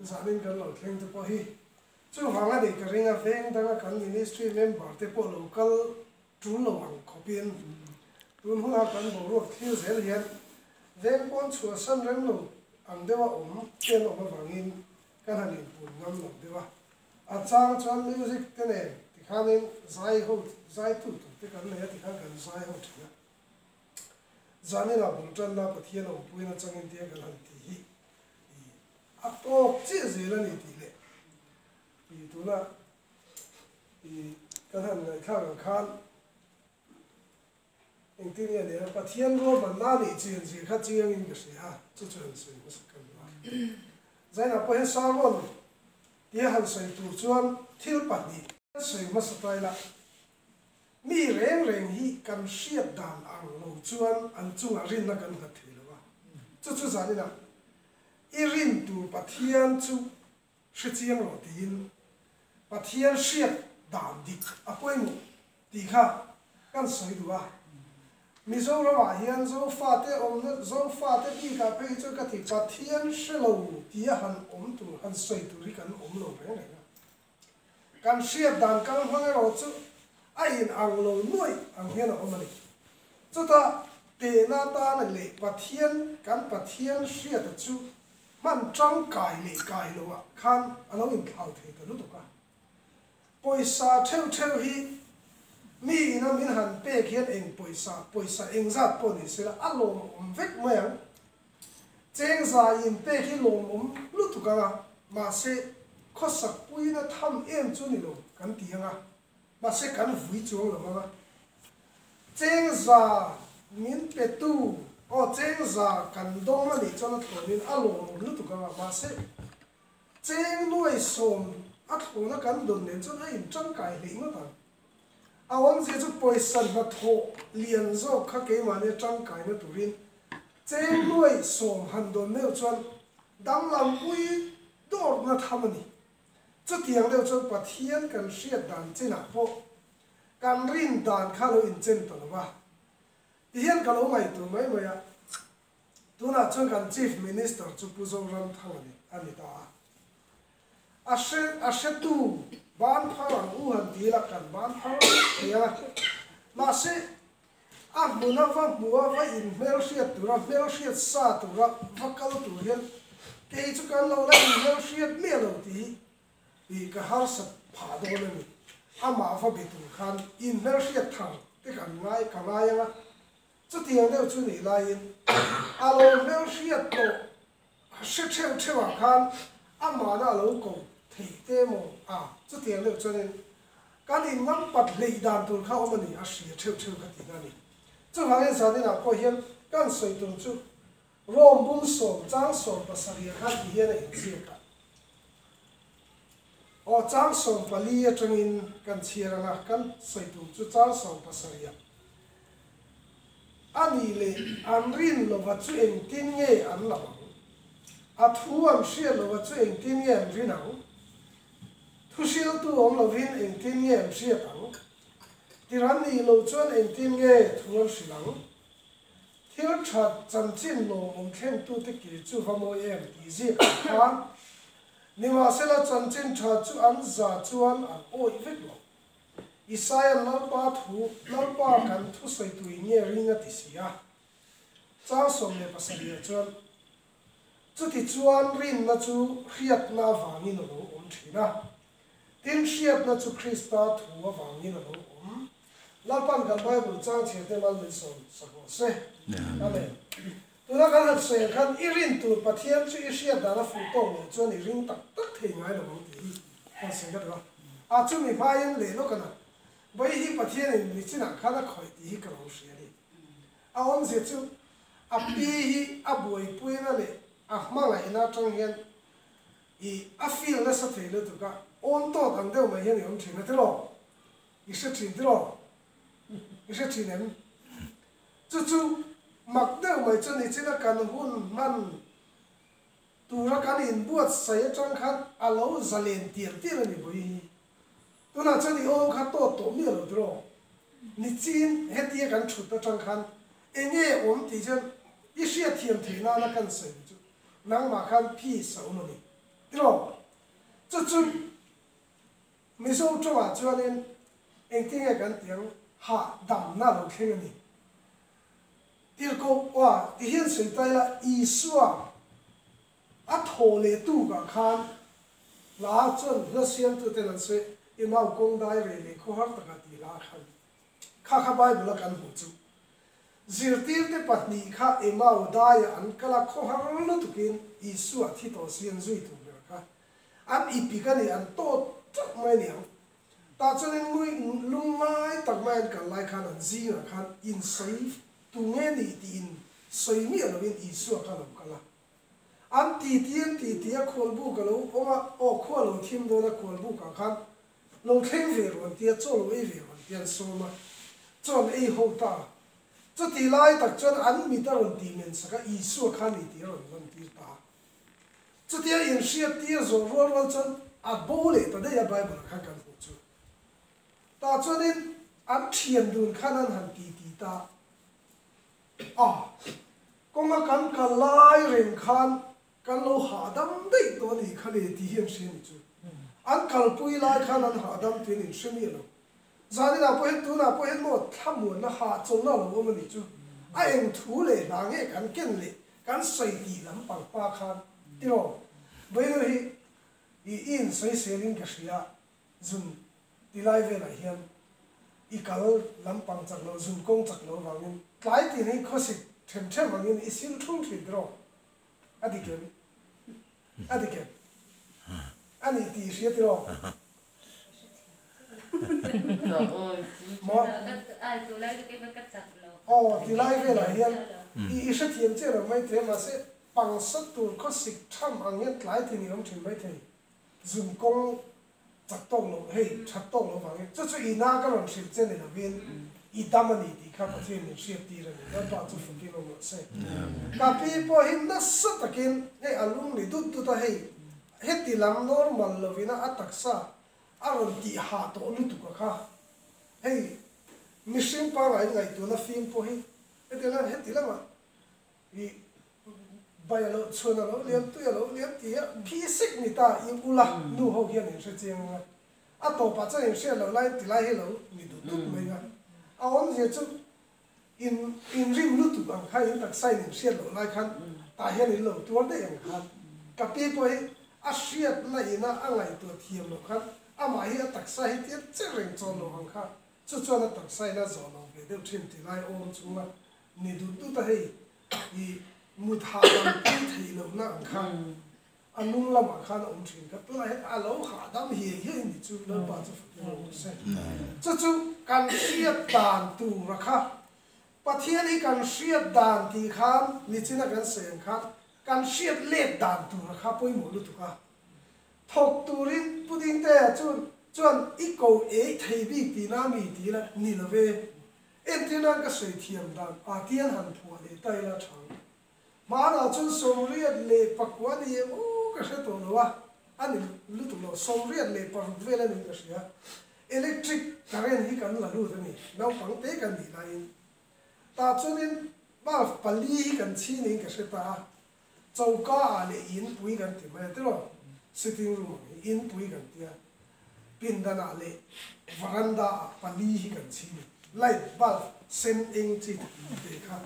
Zanin kan lo thleng te pawh hi chuvang a nih ka ring a, veng danga kan ministry member te pawh lo kal tul lo ang khawpin tun huna kan boruak thlir zel hian veng pawn chhuahsan rem lo ang deuha awm te an awm avangin kan han inpun ngam lo deuh a. A chang chuan music te nen tikhanin zai ho zai tu tur te kan nei a tikhan kan zai ho thin a. Zaninah bul tanna Pathian awmpuina changin tia kan han ti hi a tawk chiah zel a ni tih leh i tuna i kan han ngaihthlak ang khan engtin nge ni a Pathian ruahmanna a nih chian zia kha chiangin ka hria a, chu chu han sawi hmasa ka ni a. Zainah pawh hian sermon tia han sawi tur chuan thil pahnih sawi hmasa ta ila. Mi reng reng hi kan hriat dan ang lo chuan an chungah rinna kan nghat thei lo a. Chu chu zaninah i rin tur Pathian chu hre chiang rawh tiin Pathian hriat dan dik a pawimawh tih kha kan sawi duh a. Mizoramah hian Zofate awmna Zofate bikah phei hi chuan ka ti Pathian hre lo tia han awm tur han sawi tur hi kan awm lo reng reng a. Kan hriat dan kal hmang erawh chu a in ang lo nuaih ang hian a awm a ni. Chutah tehna atana leh Pathian, kan Pathian hriata chu hman tangkai leh kai loah khan a lo inthlau thei ta lutuk a. Pawisa theuh theuh hi mi ina min han pek hian eng pawisa, pawisa engzat pawh ni sela a lawmawm vek mai ang. Chengza in pek hi lawmawm lutuk ang a, mahse khawsak puina tham em chu ni lo kan ti ang a, mahse kan vui chuang lo ang a. Chengza min petu aw chengza kan dawng a nih chuan a thlawnin a lawmawm lutuk ang a, mahse cheng nuai sawm a thlawna kan dawn nen chuan a in tangkai hleih ngawt ang. A awmzia chu pawisa hnathawh lian zawk kha keimahni tangkaina turin cheng nuai sawm han dawn meuh chuan danglam pui dawrna tham a ni. Chutiang deuh chuan Pathian kan hriat dan chinah pawh kan rin dan kha lo inchen ta lo va. Tihian ka lo ngaihtuah mai mai a, tunah chuan kan Chief Minister chu Pu Zoramthanga a ni ta a. A hre a hretu ban phar ang u han ti ila kan ban phar thei a, mahse a hmuna va hmua va inhmelhriat tura hmelhriat sa tura va kal tur hian kei chu kan lo la inhmelhriat miah lo tih hi ih ka harsat phah dawn a ni. Amah va be tur khan inhmelhriat thar te kan ngai ka ngai ang a, chutiang deuh chu nih laiin a lo hmelhriat tawh A hre theuh theuh ah khan amahna a lo ko thei te maw? A, chutiang deuh chuanin kan in ngam pat hleih dan tur kha awm a ni, a hria theuh theuh kha tihna a ni. Chuvangin zaninah pawh hian kan sawi tum chu Rome bung sawm chang sawm pasarih ah khan ti hian a inziak a. Aw, chang 14 atangin kan chhiar ang a, kan sawi tum chu chang 17 ah. A nih leh an rin lova chu engtin nge an lam ang? A thu an hriat lova chu engtin nge an rin ang? Thu hriltu awm lovin engtin nge an hriat ang? Tir an nih loh chuan engtin nge thu an hrilh ang? Thil tha chanchin lawmawm thlengtute ke chu va mawi em tih ziak ang khan nimahsela chanchin tha chu an za chuan an awih vek lo. Isaiah Lalpa thu, Lalpa kan thusawi tui nge ring a ti si a. Chang 17 chuan, Chuti chuan rinna chu hriatna avangin a lo awm thin a, tin hriatna chu Krista thu avangin a lo awm. Lalpa'n kan Bible chang chhiar te mal min sawm sak rawh se. Amen. Tuna kan han sawi ang khan i rin tur Pathian chu i hriat dan a fuh tawk loh chuan i ring tak tak thei ngai lo ang tih hi kan sawi ka duh a. A chumi hmain leh lawk a na. Bawi hi Pathianin mi chinah khan a khawih tih hi ka lo hria a ni. A awmzia chu a pi hi a buaipuina leh a hmangaihna atang hian i a feel nasa thei lutuk a, awn tawk ang deuh mai hian i awm thin a tiraw? I hre thin tiraw? I hre thin em? Chu chu mak deuh mai chu nichina kan hun hman tura kan inbuatsaih atang khan a lo zalen tial tial a ni vawi hi. Tunah chuan i aw kha tawt tawh miah lo tiraw? Nichin hetia kan thut atang khan enge awm tih chuan i hriatthiam theih nana kan sawi chu nangmah khan peace a awm a ni. Tiraw? Chu chu Mizo tawngah chuanin engtin nge kan tih ang? Hahdamna lo thleng a ni. Tirhkoh aw ti hian sawi ta ila, Isua a thaw leh tukah khan hla chuan hla siamtuten an sawi, Emau kawng dai rei leh khawhar takah tih hla khan kha kha Bible a kan hmuh chu. Zirtirte pahnih kha Emau daiah an kal a, khawhar lutukin Isua thi tawh si an zui tur ber kha an ipik a ni, an tawt teuh mai a ni ang. Tah chuanin ngui lungngai tak mai an kal lai khan an zingah khan insawi tu nge ni tiin sawi miah lovin Isua kha a lo kal a. An titi an titi a, khualbuk a lo awm a, aw khua lo thim dawn a, khualbukah khan lo thleng ve rawh an ti a, chaw lo ei ve rawh an ti a, an sawm a, chaw an ei ho ta a. Chuti lai tak chuan an mit a rawn tih men sak a, Isua kha ni tih a rawn lan tir ta a. Chutia inhriat tir zawh rual rual chuan a bo leh ta daih a Bible ah khan kan hmuh chu. Tah chuanin an thian dun khan an han ti ti ta a, kawnga kan kal lai reng khan kan lo hahdam daih tawh a nih kha le tih hi an hria ni chu. An kalpui lai khan an hahdam tih an inhre miah lo. Zaninah pawh hian tunah pawh hian maw thlamuanna hahchawlhna a lo awm a nih chu. A eng thu leh hla nge kan ken leh kan sawi tih lam pang hma khan tiraw Vainu hi i insawi selin ka hria zun ti lai velah hian i kal lampang chak lo zun kawng chak lo vangin tlai tin hi khawsik them them angin i sil thung thin tiraw a dik em? A dik em? A nih tih i hria tiraw? Maw? Aw ti lai velah hian i i hrethiam chiah lo mai thei a mahse pangsa tur khawsik tham ang hian tlai thin i awm thin mai thei. Zun kawng chak tawk lo hei that tawk lo vangin chu chu i na ka rawn hrilh che ni lovin i dam a ni tih kha Pathian min hriat tir a ni. Lalpa chu fakin awm rawh se. Ka pi pawh hi nasa takin hei a lung ni dut dut a hei heti lam normal lovina a taksa a rawn tih hah tawh lutuk a kha hei mihring pangngai ngaihtuahna fim pawh hi heti lam heti lamah I bai a lo chhuan a lo liam tui a lo liam tih a phi sek ni ta i ula nu ho hian in hre chiang ang a, a tawpah chuan in hriat loh laiin ti lai hi lo ni dut dut mai ang a, a awmzia chu in in rim lutuk ang kha in taksa in in hriat loh lai khan tah hian in lo tuar daih ang khan ka pi pawh hi a hriatna ina a ngaihtuah thiam loh khan amah hi a taksa hi tia che reng chawn lo ang kha chu chuan a taksa in a zawh lo ve deuh thin ti lai awm chunga Ni dut dut a hei i mut hahdam pui theih lohna ang kha a nung lamah khan a awm thin kha tunah hian a lo hahdam hiai hiai ni chu Lalpa chu fakin a awm se. Chu chu kan hriat dan tura kha Pathian hi kan hriat dan tih khan nichina kan sawi ang khan kan hriat let dan tura kha pawimawh lutuk a. Thawk turin Pu Dingtea chuan chuan i ko ei thei bik tihna a mi ti ila ni lo ve. Entirnan ka sawi thiam dan Patian han phuah leh ta ila tha ang. Hmanah chuan 89 a ni em aw ka hre tawh lo a, a ni lutuk lo, 86 vel a niin ka hria. Electric current hi kan la lut a ni, naupang te kan nih laiin. Tah chuanin bulb pali hi kan chhi niin ka hre ta a, choka ah leh inpui kan ti mai a tiraw, sitting room ang hi inpui kan tia. Pindanah leh varanda ah pali hi kan chhi ni. Light bulb sen eng chi te kha.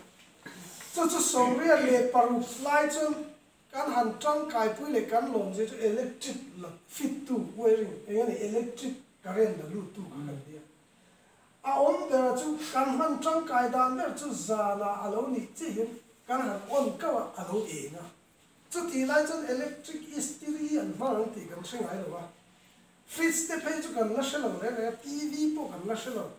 Chu chu 86 lai chuan kan han tangkaipui leh kan lawm zia chu electric la fit tu wiring eng nge ni electric current la lut tu kha kan nia. A awm ber chu kan hman tangkai dan ber chu zanah a lo nih chiah hian kan han on kauh a, a lo eng a. Chutih lai chuan electric istiri an hmang ang tih kan hre ngai lo a, fridge te phei chu kan la hre lo reng reng a, TV pawh kan la hre lo.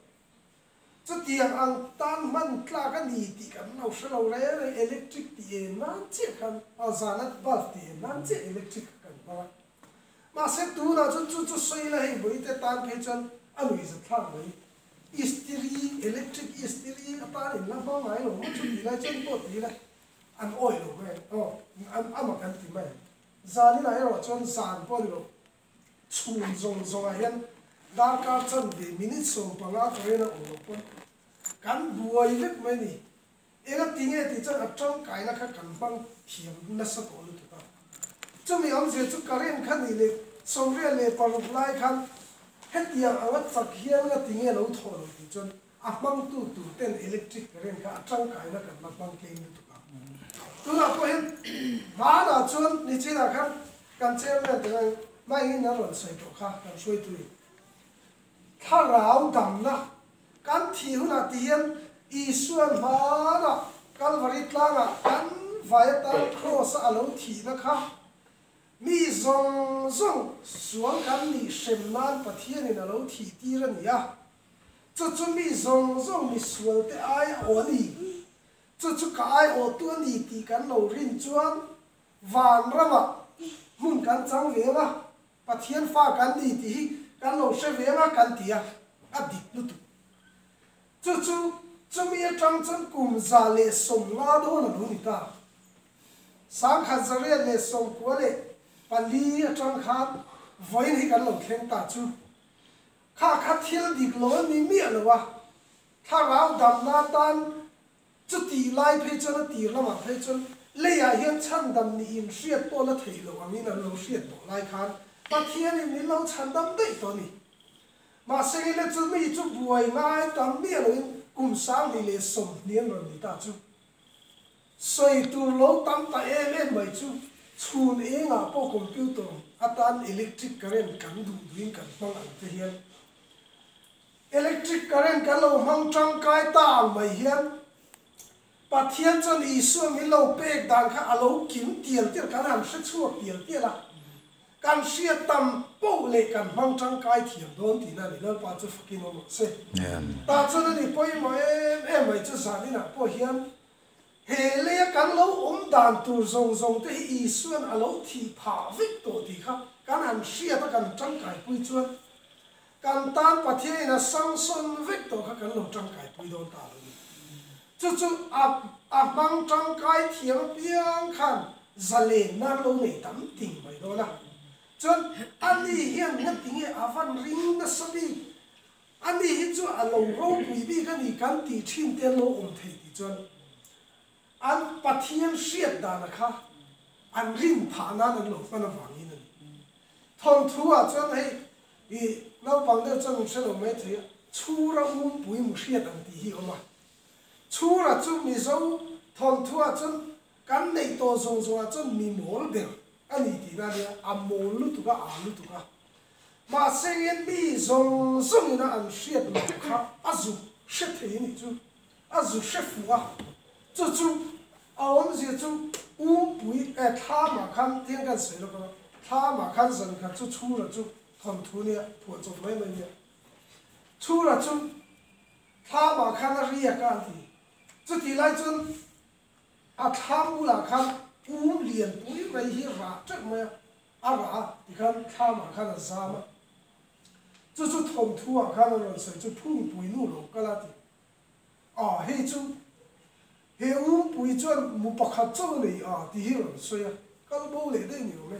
Chutiang ang tan hman tlak a ni tih kan lo hre lo reng reng, electric tih en nan chiah khan, a zana bulb tih en nan chiah electric kha kan hmang a. Mahse tunah chuan chu chu sawi la hei vawi te tan phei chuan a nuihzat thlak mai. Istiri, electric istiri atan in la hmang ngai lo maw chutih lai chuan pawh ti ila An awih lo mai ang aw, an ama kan ti mai ang. Zaninah erawh chuan zan pawh a ni lo, chhun zawng zawngah hian darkar chanve minute 15 current a awm loh pawn kan buai vek mai a ni. Enga ti nge tih chuan a tangkaina kha kan hmang thiam nasa tawh lutuk a. Chumi awmzia chu current kha nih leh 86 lai khan hetiang anga chak hian nga tinge lo thawh lo tih chuan a hmangtu tur ten electric current kha a tangkaina kan la hmang tlem lutuk a. Tunah pawh hian hmanah chuan nichinah khan kan chairman te khan hmaiin a rawn sawi tawh kha kan hruaituin Thlarau damna kan thih hunah ti hian Isua'n hmanah Kalvari tlangah kan vai atan Kraws-a a lo thihna kha mi zawng zawng sual kan nih hrem nan Pathianin a lo thih tir a ni a. Chu chu mi zawng zawng mi sualte ai a aw a ni. Chu chu ka ai awhtu a ni tih kan lo rin chuan van ramah hmun kan chang ve ang a. Pathian fa kan ni tih hi kan lo hre ve anga kan ti a, a dik lutuk. Chu chu chumi atang chuan kum 150 dawn a lo ni ta. 1994 atang khan vawiin hi kan lo thleng ta chu. Kha kha thil dik lo a ni miah lo a, thlarau damna atan Chutih lai phei chuan a tir lamah phei chuan leiah hian chhandam nih in hriat pawh la theih loh angin an lo hriat tawh lai khan Pathianin min lo chhandam daih tawh a ni. Mahse ile chu mi chu buai ngai tam miah loin kum 2020 an rawn ni ta chu. Sawi tur lo tam ta em em mai chu chhun engah pawh computer atan electric current kan duh duhin kan hmang ang te hian Electric current kan lo hmang tangkai ta ang mai hian Pathian chuan Isua min lo pek dan kha a lo kim tial tial, kan han hre chhuak tial tial a, kan hriat tam poh leh kan hmang tangkai thiam dawn tihna a ni. Lalpa chu fakin awm rawh se. Tah chuan a ni pawimawh em em mai chu zaninah pawh hian he leia kan lo awm dan tur zawng zawng te hi Isua'n a lo thih phah vek tawh tih kha kan han hriat a kan tangkaipui chuan Kan tan Pathianin a sanction vek tawh kha kan lo tangkaipui dawn ta lo ni. Chu chu a a hmang tangkai thiam apiang khan zalen nan lo nei tam ting mai dawn a. Chuan ani hian ngati nge a van ring nasa bik, ani hi chu a lo ropui bik a ni kan tih thin te an lo awm thei tih chuan an Pathian hriat dana kha an rin phah nan an lo hman avangin a ni. Thawnthu ah chuan hei i naupang deuh chuan min hre lo mai thei a, Chhura umpui mu hriat ang tih hi a awm a. Chhura chu Mizo thawnthu ah chuan kan neih tawh zawng zawng ah chuan mi mawl ber a ni tihna a nia, a mawl lutuk a, a lutuk a. Mahse in mi zawng zawng ina an hriat loh kha a zuk hre thei a nih chu, a zu hre fuh a, chu chu a awmzia chu umpui eh thlamah khan tiang kan sawi lawk ang a, thlamah khan zan khat chu chhura chu thawnthu nia phuah chawp mai mai nia, chhura chu thlamah khan a riak a an ti, chutih lai chuan a thlam bulah khan um lian pui mai hi rah teuh mai a, a rah a tikhan thlamah khan a zam a, chu chu thawnthu ah khan a rawn sawi chu phungpui nu lo kal a ti. A, hei chu he umpui chuan mu pakhat chauh a nei a tih hi rawn sawi a, kal bo leh daih ni awm e.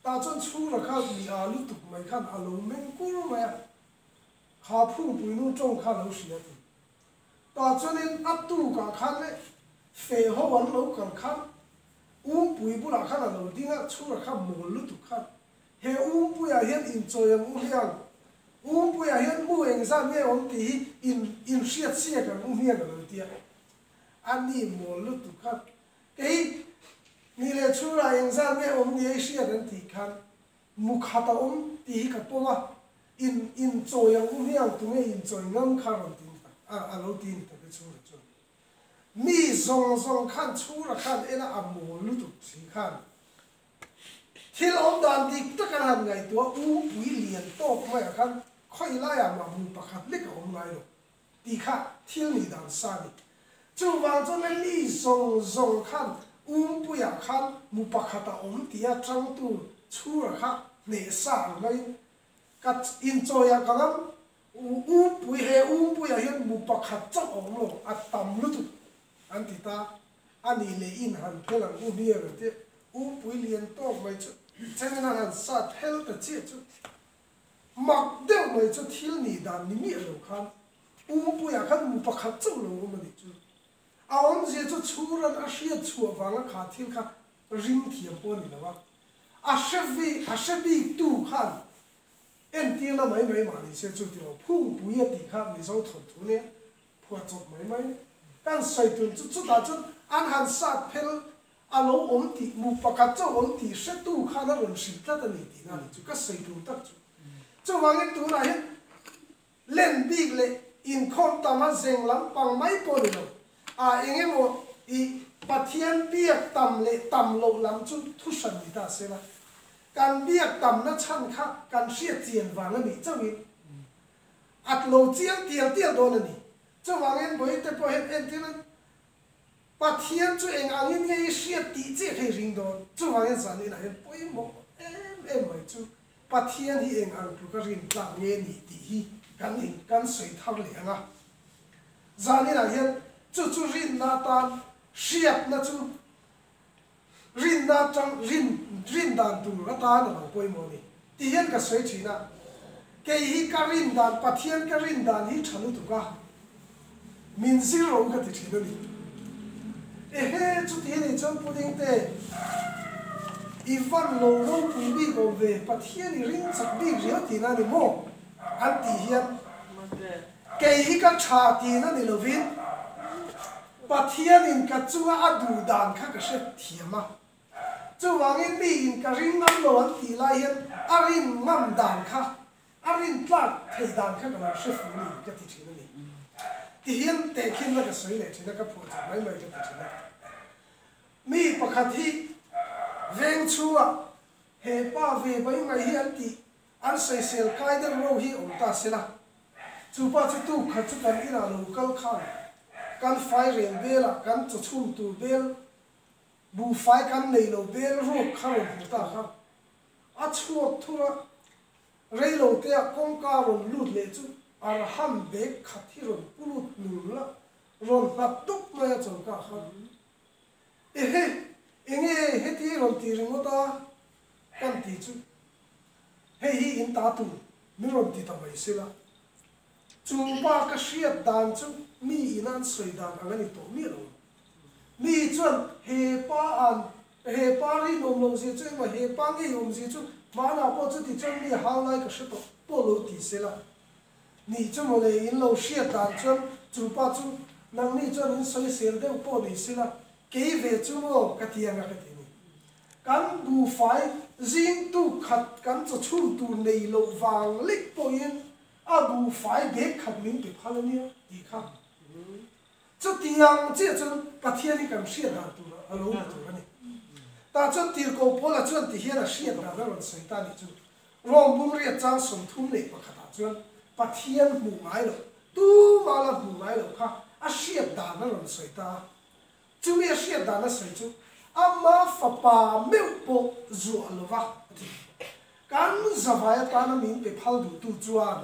Tah chuan chhura kha mi a lutuk mai khan a lo meng kur mai a, kha phungpui nu tawng kha a lo hria ti. Tah chuanin a tukah khan leh feh ho an lo kal khan umpui bulah khan a lo ding a, chhura kha mawl lutuk khan He Umpuiah hian inchawi ang u hian, Umpuiah hian mu engzat nge awm tih hi in inhriat siak ang u hian a lo ti a. A ni mawl lutuk kha. Kei ni leh chhurah engzat nge awm ni ei hriat an tih khan mu khat a awm tih hi ka pawm a, in inchawi ang u hian tunge inchawi ngam kha rawn ti ni tak a, a lo ti ni tak e chhurah chuan. Mi zawng zawng khan chhurah khan en a a mawl lutuk si khan Thil awm dan dik tak an han ngaihtuah u pui lian tawk maiah khan khawi laiah mah hmu pakhat lek a awm ngai lo tih kha thil nih dan sa a ni. Chuvang chuan le mi zawng zawng khan umpuiah khan mu pakhat a awm tia changtu chhura kha hneh sa ang maiin ka inchawiah ka ngam umpui he umpuiah hian mu pakhat chauh a awm lo a tam lutuk an ti ta. A nih leh in han phel ang u hmiang ang tih u pui lian tawk mai chu chenin a han sat phel ta chiah chu mak deuh mai chu thil nih dan ni miah lo khan u puiah khan mu pakhat chauh lo awm a nih chu. A awmzia chu chhuran a hriat chhuah vanga kha thil kha ring thiam pawh a ni lo a. A hre vi a hre bik tu khan entirna mai mai mah ni se chu tilo phungpui a tih kha Mizo thawnthu nia phuah chawp mai mai kan sawi tun chu chutah chuan an han sat phel a lo awm tih mu pakhat chauh awm tih hretu khan a rawn hrilh tlat a ni tihna a ni chu ka sawi tur tak chu. Chuvangin tunah hian Len bik leh inkhawm tam a zeng lampang mai pawh ni lo. A eng emaw i Pathian biak tam leh tam loh lam chu thu hran ni ta se la. Kan biak tamna chhan kha kan hriat chian vang a nih chauhin a lo chiang tial tial dawn a ni. Chuvangin Bawihte pawh hian entir a Pathian chu eng angin nge i hriat tih chiah kha i ring dawn. Chuvangin zan inah hian pawimawh em em mai chu Pathian hi eng ang tluka rin tlak nge ni tih hi kan in kan sawi thar leh ang a. Zan inah hian chu chu rinna atan hriatna chu rinna atang rin rin dan tur atan a lo pawimawh a ni tih hian ka sawi thin a. Kei hi ka rin dan Pathian ka rin dan hi tha lutuk a, min zir ro ka ti thin a ni. Ehe chuti a nih chuan pudding te i van lo ropui bik awm ve, Pathian i ring chak bik riau tihna a ni maw? an tih hian kei hi ka tha tihna ni lovin Pathianin ka chunga a duh dan kha ka hre thiam a. Chuvangin mi in ka ring ngam lo an tih lai hian a rin ngam dan kha, a rin tlak thei dan kha ka lo hre fu ni ka ti thin a ni. Ti hian tehkhinna ka sawi leh thin a, ka phuah chawp mai mai ka ti thin a. Mi pakhat hi veng chhungah he pa ve mai mai hi an tih, an sawisel kai deuh ro hi awm ta se la. Chu pa chu tuk khat chu kan inah lo kal khan kan fairel belah kan chaw chhum tur bel Buhfai kan nei lo bel ruak kha rawn hmu ta kha a chhuak thur a, reilo te ah kawngka rawn lut leh chu arham bag khat hi rawn pu lut nul la, rawn nghat dup mai a choka khan. Ehe, enge heti rawn ti ringawt a kan ti chu hei hi in ta tur min rawn ti ta mai sela. Chu pa ka hriat dan chu mi in an sawi dan ang a ni tawh miah lo. Mi chuan he pa an he pa rinawm lo zia chu engmah he pa ngeiawm zia chu hmanah pawh chuti chuan mi hau lai ka hre tawh pawh lo ti se la. Nih chu mawle in lo hriat dan chuan chu pa chu nangni chuan in sawisel deuh pawh ni se la kei ve chu maw ka ti anga ka ti ni. Kan buhfai zing tuk khat kan chaw chhun tur nei loh vang lek pawhin a buhfai bag khat min pe phal ania tih kha. Chutiang chiah chuan Pathian hi kan hriat dan tur a lo ni tur a ni. Tah chuan Tirhkoh Paula chuan ti hian a hriat dan a rawn sawi ta nih chu. Rome bung riat chang 31 ah chuan Pathian hmuh ngai loh, tuma la hmuh ngai loh kha a hriat dan a rawn sawi ta a. Chumi a hriat dan a sawi chu ama fapa meuh pawh zuah lova a ti. Kan zavai atana min pe phal duhtu chuan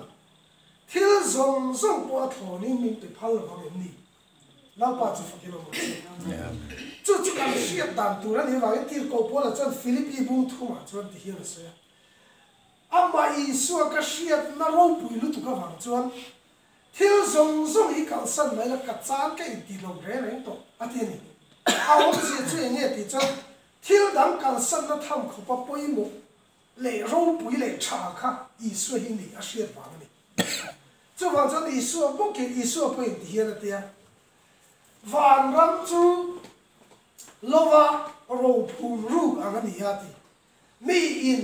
Thil zawng zawng pawh a thlawnin min pe phal lo vang em ni? Lalpa chu fakin awm rawh se. Chu chu kan hriat dan tur a nih avangin Tirhkoh Paula chuan Philippi bung thumah chuan ti hian a sawi a, Amah Isua ka hriatna ropui lutuk avang chuan thil zawng zawng hi kalsan mai la ka chan ka inti lo reng reng tawh a ti a ni. A awmzia chu eng nge tih chuan thil dang kalsanna tham khawpa pawimawh leh ropui leh tha kha Isua hi nih a hriat vang a ni. Chuvang chuan Isua bawkin Isua pawhin ti hian a ti a, Vanram chu lova rophum ruk ang a ni a ti. Mi in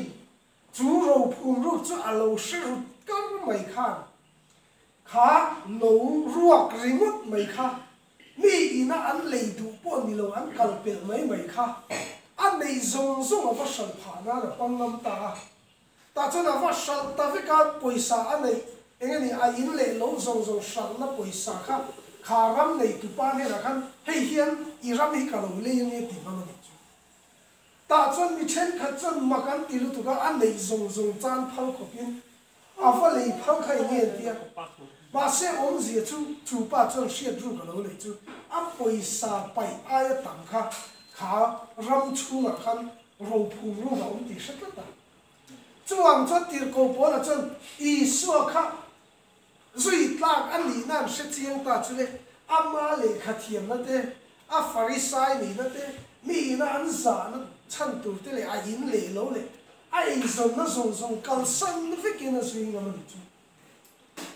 chu rophum ruk chu a lo hre rut kar mai khan kha lo ruak ringawt mai kha Mi ina an lei duh pawh ni lo an kal pelh mai mai kha a nei zawng zawng a va hralh phah nan a hmang ngam ta a. Tah chuan a va hralh ta vek a, pawisa a neih eng emaw a in leh lo zawng zawng hralhna pawisa kha kha ram nei tupa hnenah khan hei hian i ram hi ka lo lei ange ti ngam a nih chu. Tah chuan mi thenkhat chuan mak an ti lutuk a, a neih zawng zawng chan phal khawpin A va lei phal kha eng nge an tia? Mahse awmzia chu chu pa chuan hriat ruk a lo neih chu a pawisa paih aia tam kha kha ram chhungah khan rophum ruk a awm tih hre tlat a. Chuvang chuan Tirhkoh Paula chuan Isua kha zui tlak a nihna an hre chiang ta chu le, ama lehkha thiamna te, a Farisai nihna te, mi ina an zahna. Chhan tur te leh a in leh lo leh a eizawnna zawng zawng kalsan vekin a zui ngam a ni chu.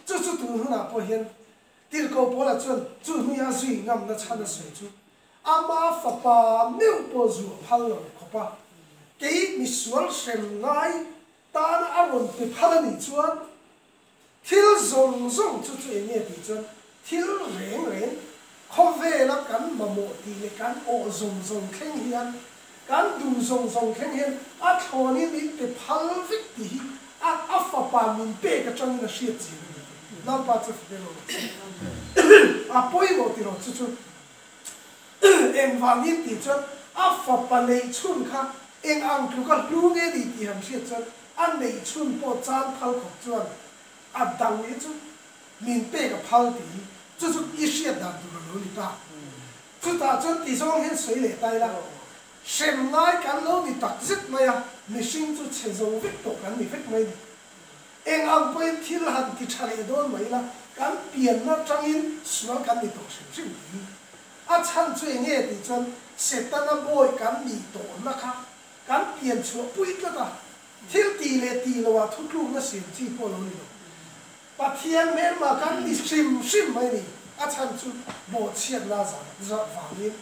Chu chu tun hunah pawh hian Tirhkoh Paula chuan chu hnuia a zui ngamna chhan a sawi chu ama fapa meuh pawh zu a phal lo khawp a, kei misual hrem ngai tana a rawn pe phal a nih chuan Thil zawng zawng chu chu eng nge tih chuan thil reng reng khawvela kan mamawh tih leh kan awh zawng zawng thleng hian, kan duh zawng zawng thleng hian a thlawnin min pe phal vek tih hi a a fapa min pek atangin a hriat chin a ni tih Lalpa chu fak emaw a pawimawh tiraw chu chu engvangin tih chuan a fapa neih chhun kha eng ang tluka hlu nge ni tih han hriat chuan A neih chhun pawh chan phal khawp chuan a dang hi chu min pek a phal tih hi chu chu i hriat dan tur a lo ni ta. Chutah chuan ti zawng hian sawi leh ta ila, hrem ngai kan lo ni tak zet mai a, mihring chu chhe zo vek tawh kan ni vek mai ni. Eng ang pawhin thil han ti tha leh dawn mai ila, kan pianna atangin sual kan ni tawh hrim hrim tih hi. A chhan chu eng nge tih chuan Setana bawi kan nih tawhna kha Kan pian chhuah pui tlat a, thil tih leh tih loah thutlukna siam chi pawh lo ni lo. Pathian hmelma kan ni hrim hrim mai ni, a chhan chu bawhchhiatna zan vangin.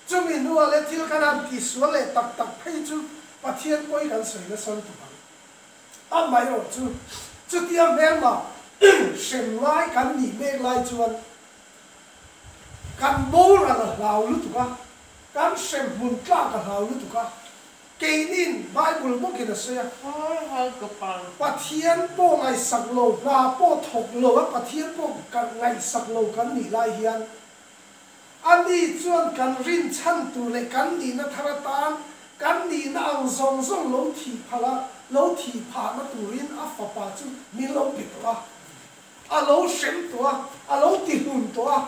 Chumi hnuah leh thil kan han tihsual leh tak tak phei chu Pathian pawi kan sawi nasa lutuk ang. Amaherawh chu, chutia hmelma hrem ngai kan nih mek lai chuan Kan boral a hlau lutuk a, kan hremhmun tlak a hlau lutuk a, keinin Bible bawkin a sawi a, Pathian pawh ngaihsak lo, hna pawh thawk lo a, Pathian pawh ngaihsak lo kan nih lai hian ani chuan kan rinchhan tur leh kan nihna thar atan kan nihna ang zawng zawng lo thih phal a, lo thih phahna turin a fapa chu min lo pe tawh a. A lo hrem tawh a, a lo ti hlun tawh a,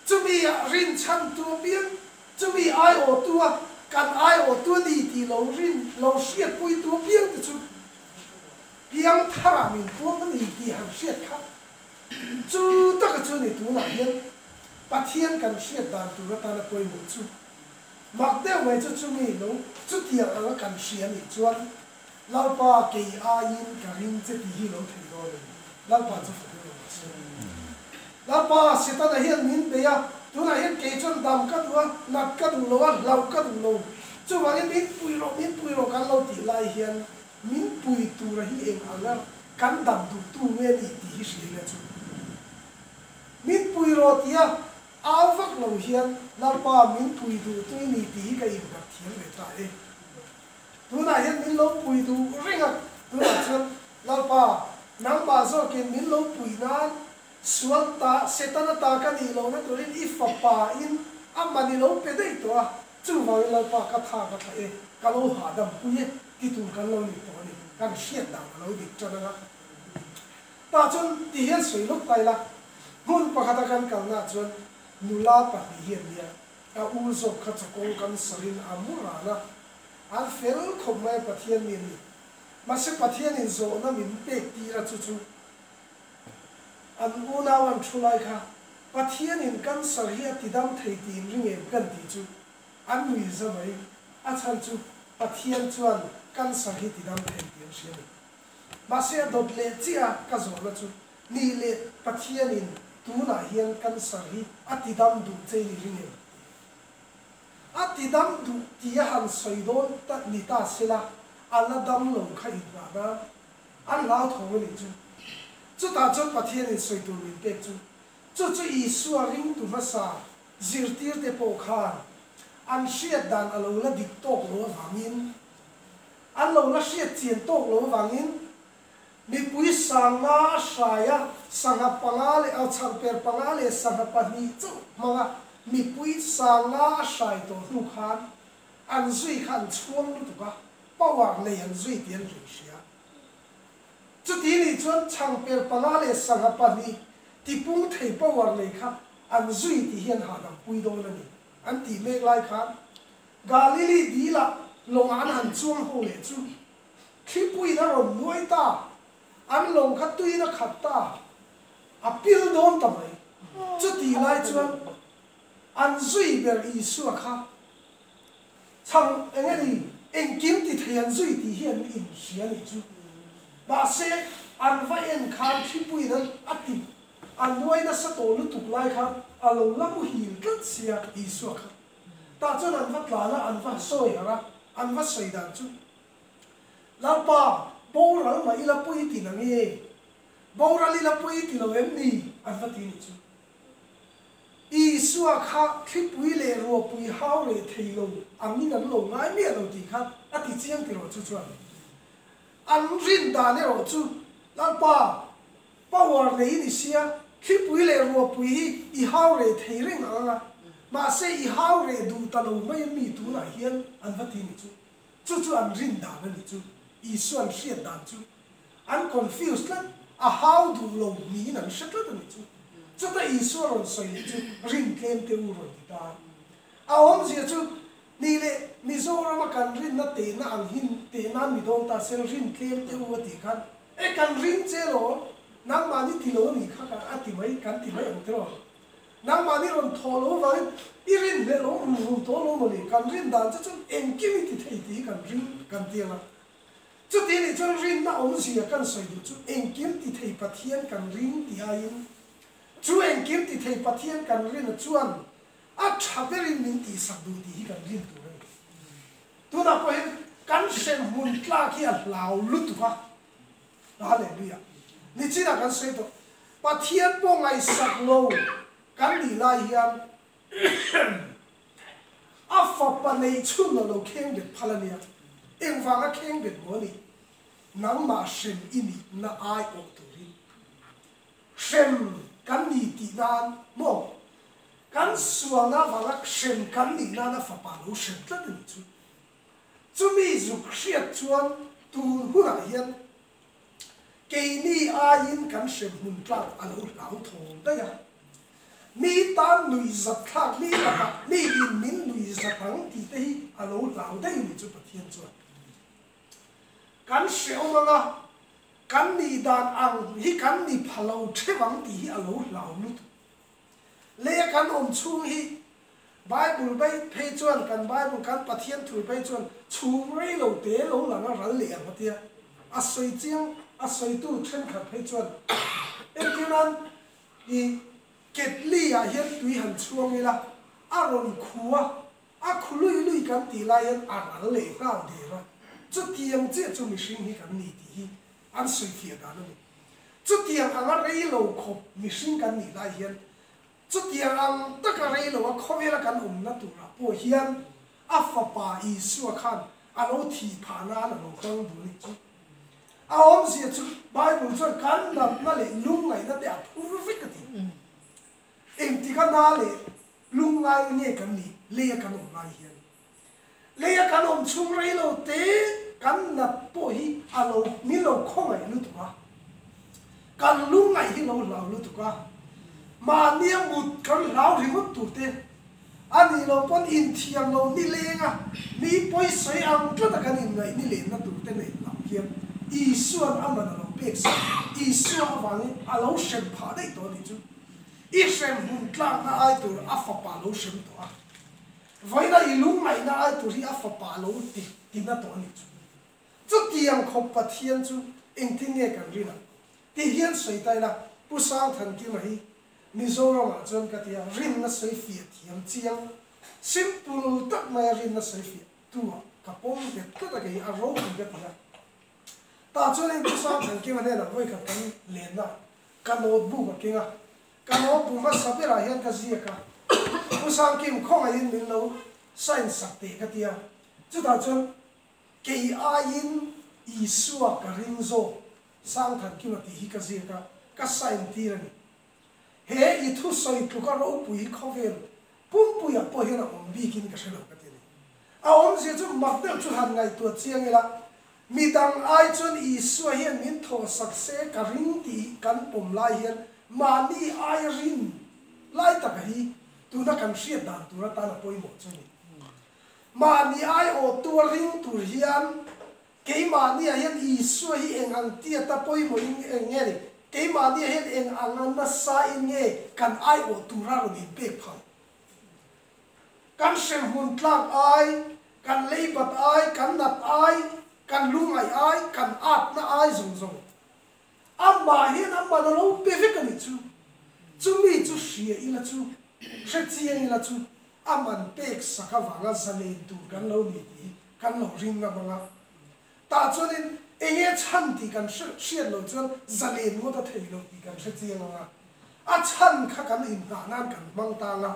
chumi ah rinchhantu apiang, chumi aiawhtu a, kan aiawhtu a ni tih lo rin, lo hriatpuitu apiang te chu piang tharah min puam a ni tih han hriat kha chu taka chu ni tunah hian Pathian kan hriat dan tur atana pawimawh chu mak deuh mai chu chumi lo chutiang anga kan hria nih chuan Lalpa kei aiin ka ring che tih hi lo thei dawn a ni. Lalpa chu fak emaw ka sawi. Lalpa, Setana hian min bei a, tunah hian kei chuan dam ka duh a, nat ka duh lo a, hlauh ka duh lo. Chuvangin min pui rawh, min pui rawh kan lo tih lai hian min pui tura hi eng anga kan dam duhtu nge ni tih hi hria ila chu. Min pui rawh tia au vak lo hian Lalpa min pui duhtu i ni tih hi ka innghat thiam ve ta e. Tunah hian min lo pui duh reng a, tunah chuan Lalpa, nangmah zawkin min lo pui nan sual ta, Setana ta ka nih lohna turin i fapa in a man i lo pe daih tawh a, chuvangin Lalpa ka tha ka thlah e, ka lo hahdam pui e ti tur kan lo ni tawh a ni, kan hriat dan a lo dik tan ang a. Tah chuan ti hian sawi lawk ta ila, hmun pakhata kan kalnaah chuan nula pahnih hi an nia, A u zawk kha chawkawng kan sarin a mu ran a, an fel khawp mai a Pathian mi an ni. Mahse Pathianin zawhna min pek tir a chu chu an unau an thu lai kha Pathianin cancer hi a tidam thei tih in ring em kan tih chu an nui za mai. A chhan chu Pathian chuan cancer hi tidam thei tih an hria a ni. Mahse a dawt leh chiah a ka zawhna chu Nih leh Pathianin tunah hian cancer hi a tidam duh che ni ring em? A tidam duh tih a han sawi dawn ta ni ta sela, a la dam lo kha inngah nan an hlauthawng a nih chu. Chutah chuan Pathianin sawi tur min pek chu, chu chu Isua ringtu hmasa zirtirte pawh khan an hriat dan a lo la dik tawk lo avangin, an lo la hriat chian tawk lo avangin, Mipui sangna a hrai a, sangha panga leh au chhangper panga leh sangha pahnih chauh hmanga mipui sangna a hrai tawh hnu khan an zui kha an chhuang lutuk a, power nei an zui tih an rin hria. Chuti nih chuan chhangper panga leh sangha pahnih tipung thei power nei kha an zui tih hi an hahdam pui dawn a ni an tih mek lai khan Galili dilah lawngah an han chuang ho leh chu Thlipuiin a rawn nuai ta, an lawng kha tuiin a khat ta, a pil dawn ta mai. Chutih lai chuan an zui ber Isua kha chhang eng nge ni? Engkim ti thei an zui tih hi an inhria nih chu. Mahse, an va en khan thlipuiin an a ti a nuai nasa tawh lutuk lai khan a lo la muhil tlat sia Isua kha. Tah chuan an va tlan a, an va sawi harh a, an va sawi dan chu, Lalpa, boral mah ila pawi ti na nge? Boral ila pawi ti lo em ni? An va ti nih chu. Isua kha thlipui leh ruahpui hau reh thei lo angin an lo ngai miah lo tih kha a ti chiang tiraw chu chuan an rin dan erawh chu Lalpa power nei i ni sia, thlipui leh ruahpui hi i hau reh thei reng ang a, mahse i hau reh duh ta lo mai mi tunah hian an va ti ni chu. Chu chu an rin dan a ni chu, Isua'n hriat dan chu. An confuse tlat, a hau duh lo niin an hre tlat a ni chu. Chuta Isua rawn sawi leh chu rin tlem te u rawn ti ta. A awmzia chu ni leh Mizorama kan rinna tehna ang hin tehna'n mi dawn ta sel rin tlem te u a tih khan e kan ring che lo, nangmahni ti lo a nih kha a ti mai kan ti mai ang tiraw. Nangmahni rawn thawh lo avangin i rinhlelh awm rum rum tawh lo mawni, kan rin dan che chuan engkim i ti thei tih hi kan ring kan ti ang a. Chuti nih chuan rinna awmzia kan sawi duh chu engkim ti thei Pathian kan ring tih aiin chu engkim ti thei Pathian kan rin chuan a tha berin min tihsak duh tih hi kan rin tur a ni. Tunah pawh hian kan hremhmun tlak hi a hlau lutuk a, Hallelujah. Nichinah kan sawi tawh, Pathian pawh ngaihsak lo kan nih lai hian a fapa nei chhun a lo kheng bet phal a nia. Engvanga kheng bet maw nih? Nangmah hrem i nihna ai awh turin hrem kan ni tih nan maw? Kan sualna avanga hrem kan nih nan a fapa lo hrem tlat a nih chu. Chumi zuk hriat chuan tun hunah hian keini aiin kan hremhmun tlak a lo hlau thawm daih a. Mi tan nuihzat thlak mi lakah mi in min nuihzat ang tih te hi a lo hlau daih a ni chu Pathian chuan. Kan hrehawm anga kan nih dan ang hi kan ni pha lo theuh ang tih hi a lo hlau lutuk. Leia kan awm chhung hi Bible bai phei chuan kan Bible kan Pathian thu phei chuan chhung rei lo te lo lang a ral leh ang a tia. A sawi chiang a sawitu thenkhat phei chuan entirnan i ketli ah hian tui han chhuang ila a rawn khu a, a khu lui lui kan tih lai hian a ral leh nghal der a. Chutiang chiah chu mihring hi kan ni tih hi an sawifiah dan a ni. Chutiang anga rei lo khawp mihring kan nih lai hian chutiang ang taka rei lo a khawvela kan awmna turah pawh hian a fapa Isua khan a lo thih phah nan a lo hmang duh a nih chu. A awmzia chu Bible chuan kan natna leh lungngaihna te a phur vek a ti. Engtika na leh lungngai nge kan nih leia kan awm lai hian? Leia kan awm chhung rei lo te kan nat pawh hi a lo min lo khawngaih lutuk a, kan lungngaih hi lo hlau lutuk a, mahnia mut kan hlau ringawt tur te a nih loh pawn inthiam lo nileng a, mi pawisawi ang tlat a kan inngaih nilenna tur te neih lam hian Isua'n a man a lo pek sak, Isua avangin a lo hrem phah daih tawh a nih chu. I hrem hmun tlakna ai tur a fapa lo hrem tawh a. Vawiina i lungngaihna ai tur hi a fapa lo ti tina tawh a nih chu. Chutiang khawp Pathian chu engtin nge kan rin ang? Tih hian sawi ta ila, Pu Sangthankima hi Mizoramah chuan ka ti a, rinna sawi fiah thiam chiang, simple tak maia rinna sawi fiah tu ah ka pawm nghet tlat a, kei a ropui ka ti a. Tah chuan in Pu Sangthankima hnenah vawikhat kan lenna ka notebook a keng a, Ka lo bu hmasa berah hian ka ziak a, Pu Sangkim khawngaihin min lo sign sak teh ka ti a, chutah chuan kei aiin Isua ka ring zawk Sangthankima tih hi ka ziak a, ka sign tir a ni. He i thusawi tluka ropui hi khawvel pumpuiah pawh hian a awm bikin ka hre lo ka ti a ni. A awmzia chu mak deuh chu han ngaihtuah chiang ila, Midang ai chuan Isua hian min thawhsak se ka ring tih kan pawm lai hian mahni aia rin lai taka hi tuna kan hriat dan tur atan a pawimawh chu a ni. Mahni ai awhtua ring tur hian keimahniah hian Isua hi eng ang tiata pawimawhin eng nge ni? Keimahniah hian eng anga nasain nge kan aiawh tura rawn inpek phal? Kan hremhmun tlak ai. Kan leibat ai, kan nat ai, kan lungngaih ai, kan atna ai zawng zawng Amah hian a man a lo pe vek a nih chu. Chumi chu hria ila chu, hre chiang ila chu a man pek sak avanga zalen tur kan lo ni tih hi kan lo ring ngam ang a. Tah chuanin eng nge chhan tih kan hriat loh chuan zalen ngawt a thei lo tih kan hre chiang ang a. A chhan kha kan inhnah nan kan hmang tang a.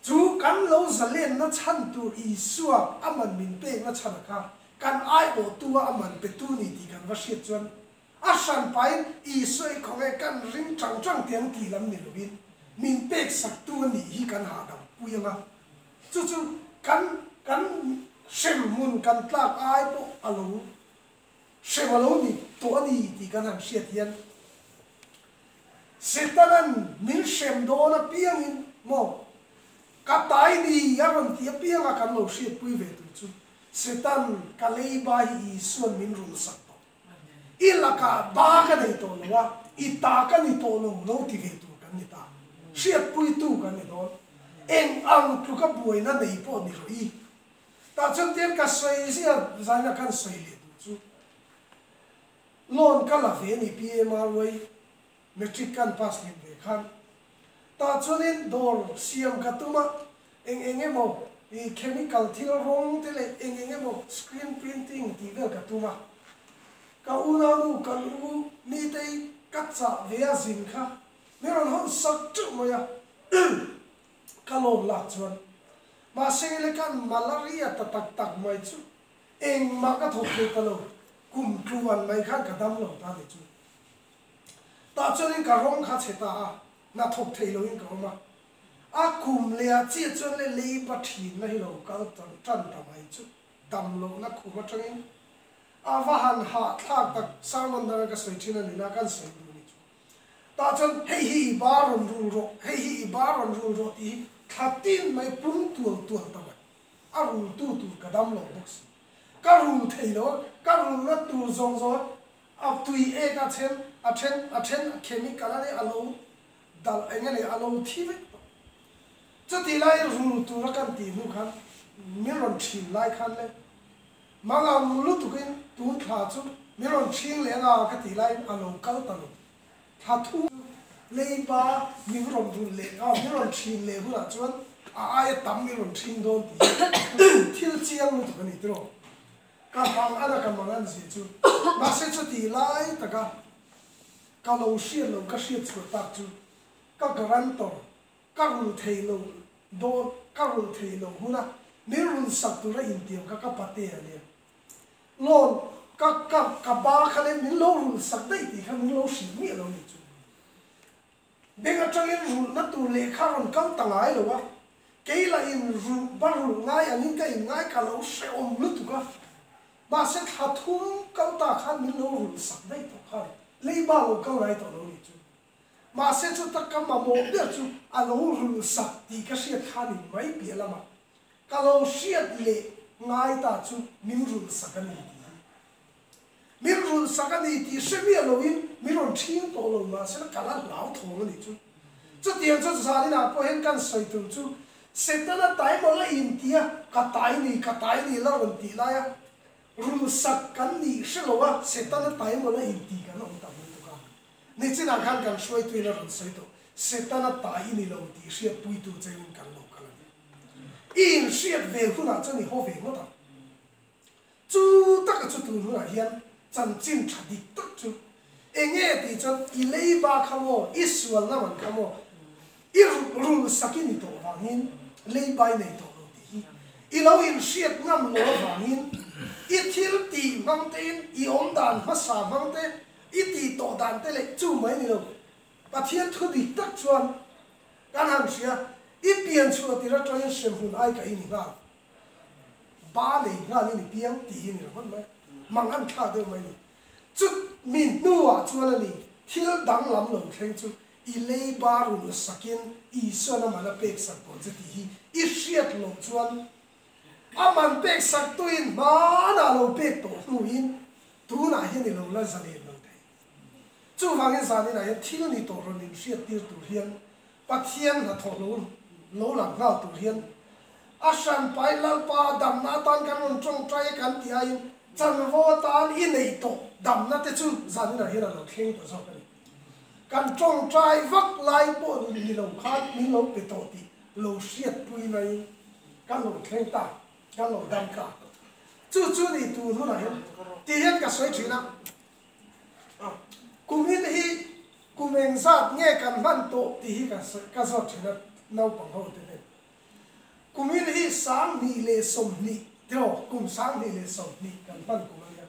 Chu kan lo zalenna chhan tur Isua a man min pekna chhan a kha kan aiawhtu a a man petu ni tih kan va hriat chuan a hran pahin Isua i khawnge kan ring chang chang teh ang tih lam ni loin min pek saktu a nih hi kan hahdam pui ang a. Chu chu kan kan hremhmun kan tlak ai pawh a lo hrem a lo ni tawh a ni tih kan han hriat hian Setanan min hrem dawn apiangin maw ka tai ni a rawn ti apianga kan lo hriatpui ve tur chu Setan ka leiba hi Isuan min rul sak tawh. I lakah ba ka nei tawh lo a, i ta ka ni tawh lo lo ti ve tur kan ni ta. Hriatpuitu kan ni dawn. Eng ang tluka buaina nei pawh ni rawh i. Tah chuan tiang ka sawi zia zaina khan sawi leh duh chu. Loan ka la ve ni PMRY matric kan pass hlim ve khan. Tah chuanin dawr siam ka tum a, eng eng emaw i chemical thil rawng te leh eng eng emaw screen printing tih vel ka tum a. Ka unaunu kan u Nitei ka chah ve a zin kha min rawn hawn sak teuh mai a. Ka loan lak chuan mahse le kan malaria ta tak tak mai chu Engmah ka thawk thei ta lo, kum tluan mai khan ka dam lo ta ni chu. Tah chuanin ka rawng kha chhe ta a, hna thawk thei loin ka awm a. A kum leh ah chiah chuan le leiba thinna hi lo kal tan ta mai chu dam lohna khum atangin a va han hahthlak tak sermon danga ka sawi thin a ni na kan sawi duh ni chu. Tah chuan hei hi i ba rawn rul rawh, hei hi i ba rawn rul rawh tih hi thla tin mai pung tual tual ta mai. A rul tu tur ka dam lo bawk si. Ka rul thei lo a, ka rulna tur zawng zawng a tui ek a then, a then, a then a chemical a nia a lo dal eng nge a lo thi vek tawh. Chutih laiin rul tur a kan tih hnu khan min rawn thin lai khan le mangang lutukin tun thla chu min rawn thing leh anga ka tih laiin a lo kal ta lo. Thla thu leiba min rawn rulh leh a, min rawn thin leh hunah chuan a aia tam min rawn thin dawn tih hi thil chiang lutuk a ni tiraw. Ka mang ana ka mang an zia chu. Mahse chutih lai taka ka lo hriat lo ka hriat chhuah tak chu ka guarantor ka rulh thei lo dawn ka rulh thei lo huna min rulh sak tura intiam kha ka pate a nia. Loan ka ka ka ba kha leh min lo rulh sak daih tih kha min lo hrilh miah lo nih chu. Bank atangin rulhna tur lehkha rawn kal ta ngai lo a, kei lah in rulh ba rulh ngai angin ka in ngai ka lo hrehawm lutuk a, mahse thla thum kal ta khan min lo rulh sak daih tawh khan leiba lo kal ngai tawh lo nih chu. Mahse chuta ka mamawh ber chu a lo rulh sak tih ka hriat khan in mai piah lamah Ka lo hriat leh ngai ta chu min rulh sak a ni tih hi. Min rulh sak a ni tih hre miah loin min rawn ṭhing tawh lo mahsela ka la hlau thawng a nih chu. Chutiang chu zaninah pawh hian kan sawi tur chu Setana tai maw la inti a, ka tai ni, ka tai ni la rawn tih laia rulh sak kan nih hre lo a, Setana tai maw la inti kan awm ta lutuk a. Nichinah khan kan hruaituin a rawn sawi tawh, Setana tai i ni lo tih hriatpuitu chengin kan lo kal a ni. I inhriat ve hunah chuan i haw ve ngawt ang. Chu taka chu tun hunah hian chanchin tha dik tak chu eng nge tih chuan i leiba kha maw, i sualna man kha maw, i rul sak i ni tawh vangin leiba i nei tawh lo tih hi i lo inhriat ngam lo avangin i thil tih hmang tein i awm dan hmasa hmang te, i tih tawh dan te leh chu mai ni lo. Pathian thu dik tak chuan Kan han hria, i pian chhuah tir atangin hremhmun ai ka i ni nghal. Ba nei nghal i ni piang tih hi ni ringawt mai. Mang an thlak deuh mai ni. Chu mi hnuah chuan a ni, thil danglam lo thleng chu i leiba rul sakin Isuan a man a pek sak tawh che tih hi i hriat loh chuan a man pek sak tuin hmanah lo pek tawh hnuin tunah hian i lo la zalen lo thei. Chuvangin zaninah hian thil ni tawh rawn inhriattir tur hian Pathian hnathawh lo lo lang nghal tur hian A hranpai Lalpa damna atan kan rawn tawngtai e kan tih aiin chanvo atan i neih tawh damna te chu zaninah hian a lo thleng tawh zawk a ni. Kan tawngtai vak lai pawh ni lo khan min lo pe tawh tih lo hriatpui naiin kan lo thleng ta, kan lo dam ta. Chu chu ni tur hunah hian ti hian ka sawi thin a. Kumin hi kum engzat nge kan hman tawh tih hi ka zawt thin a naupang ho te nen. Kumin hi 2020 tiraw kum 2020 kan hman kum a nia.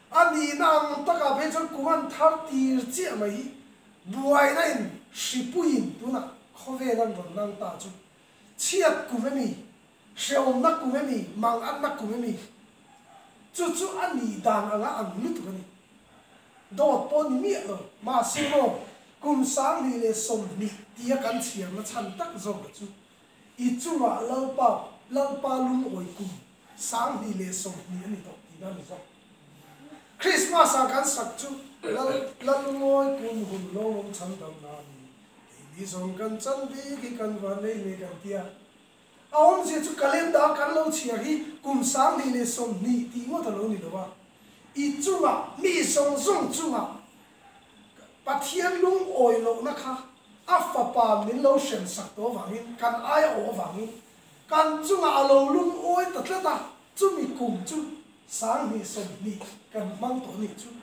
A nihna ang takah phei chuan kum an thar tir chiah mai hi buaina in hripuiin tunah khawvel an rawn nang ta chu chhiat kum emi Hrehawmna kum emi, manganna kum emi, chu chu a nih dan anga ang lutuk a ni. Dawt pawh ni miah lo, mahse maw, kum 2020 tia kan chhiarna chhan tak zawka chu i chungah Lalpa, Lalpa lungawi kum 2020 a ni tawh tihna a ni zawk. Krismas-ah kan sak chu Lal, Lalungawi kum hun lawmawm chhan damna a ni. Keini zawng kan chan bik hi kan van nei hle kan tia. A awmzia chu calendar kan lo chhiar hi kum 2020 tih ngawt a lo ni lo a, i chungah, mi zawng zawng chungah Pathian lungawi lohna kha a fapa min lo hrem sak tawh avangin, kan aia awh avangin kan chungah a lo lungawi ta tlat a, chumi kum chu 2020 kan hmang tawh a nih chu.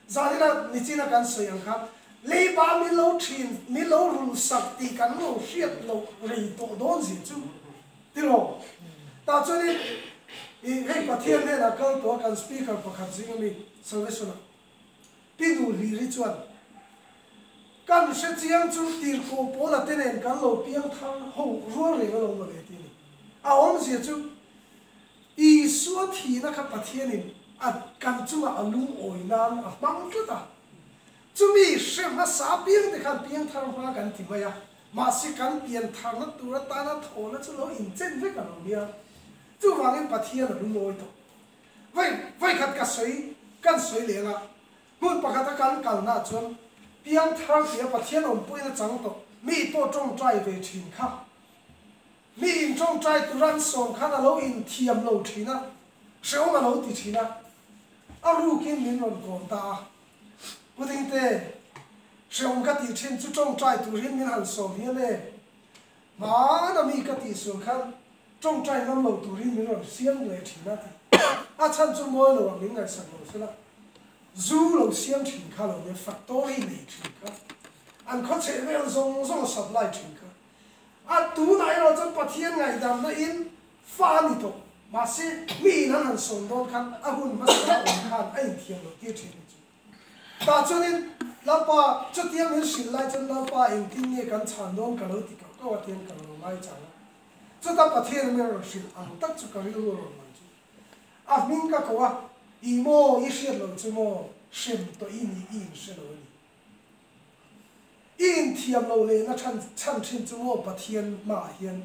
Zanina nichina kan sawi ang khan leiba min lo thin, min lo rul sak tih kan lo hriat loh rei tawh dawn zia chu tiraw? Tah chuanin i hei Pathian hnenah kal tawh a kan speaker pakhat zing ami Salvation-a Pi Duhliri chuan kan hre chiang chu tirhkoh Paula te nen kan lo piang thar ho rual reng alawm mawle ti a ni. A awmzia chu Isua thihna kha Pathianin a kan chungah a lungawi nan a hmang tlat a. Chumi hre hmasa apiangte khan piangthar hma kan ti mai a, mahse kan piantharna tur atana thawhna chu lo inchen vek a lo nia. Chuvangin Pathian a lungawi tawh. Vai vaikhat ka sawi kan sawi leh anga hmun pakhata kan kalnaah chuan piangthar tia Pathian awmpuina chang tawh mi pawh tawngtai ve thin kha. Mi in tawngtai tur an sawm khan a lo inthiam lo thin a, hrehawm a lo ti thin a, a rukin min rawn kawm ta a. Pu Dingte, hrehawm ka tih thin chu tawngtai turin min han sawm hian e, hmana mi ka tih sual khan tawngtai ngam lo turin min rawn siam leh thin a ti. A chhan chu mawi lo ah min ngaihsak lo sela, zu lo siam thin kha lo nia, factory nei thin kha, an khawchheh vel zawng zawng a supply thin kha. A tunah erawh chuan Pathian ngaihdamna in fa a ni tawh. Mahse, mi in an han sawm dawn khan a hun hmasa a awm khan a inthiam loh tir thin chu. Tah chuanin Lalpa chutia min hrilh lai chuan Lalpa engtin nge kan chhan dawn ka lo ti kauh kauh a tiang ka lo ngai chang a. Chuta Pathian min rawn hrilh ang tak chu ka rilru a rawn lang chu. A hming ka ko a, I maw i hriat loh chu maw hrem tawh i ni i inhre lo a ni. I inthiam loh lehna chhan chhan thin chu maw Pathian hmaah hian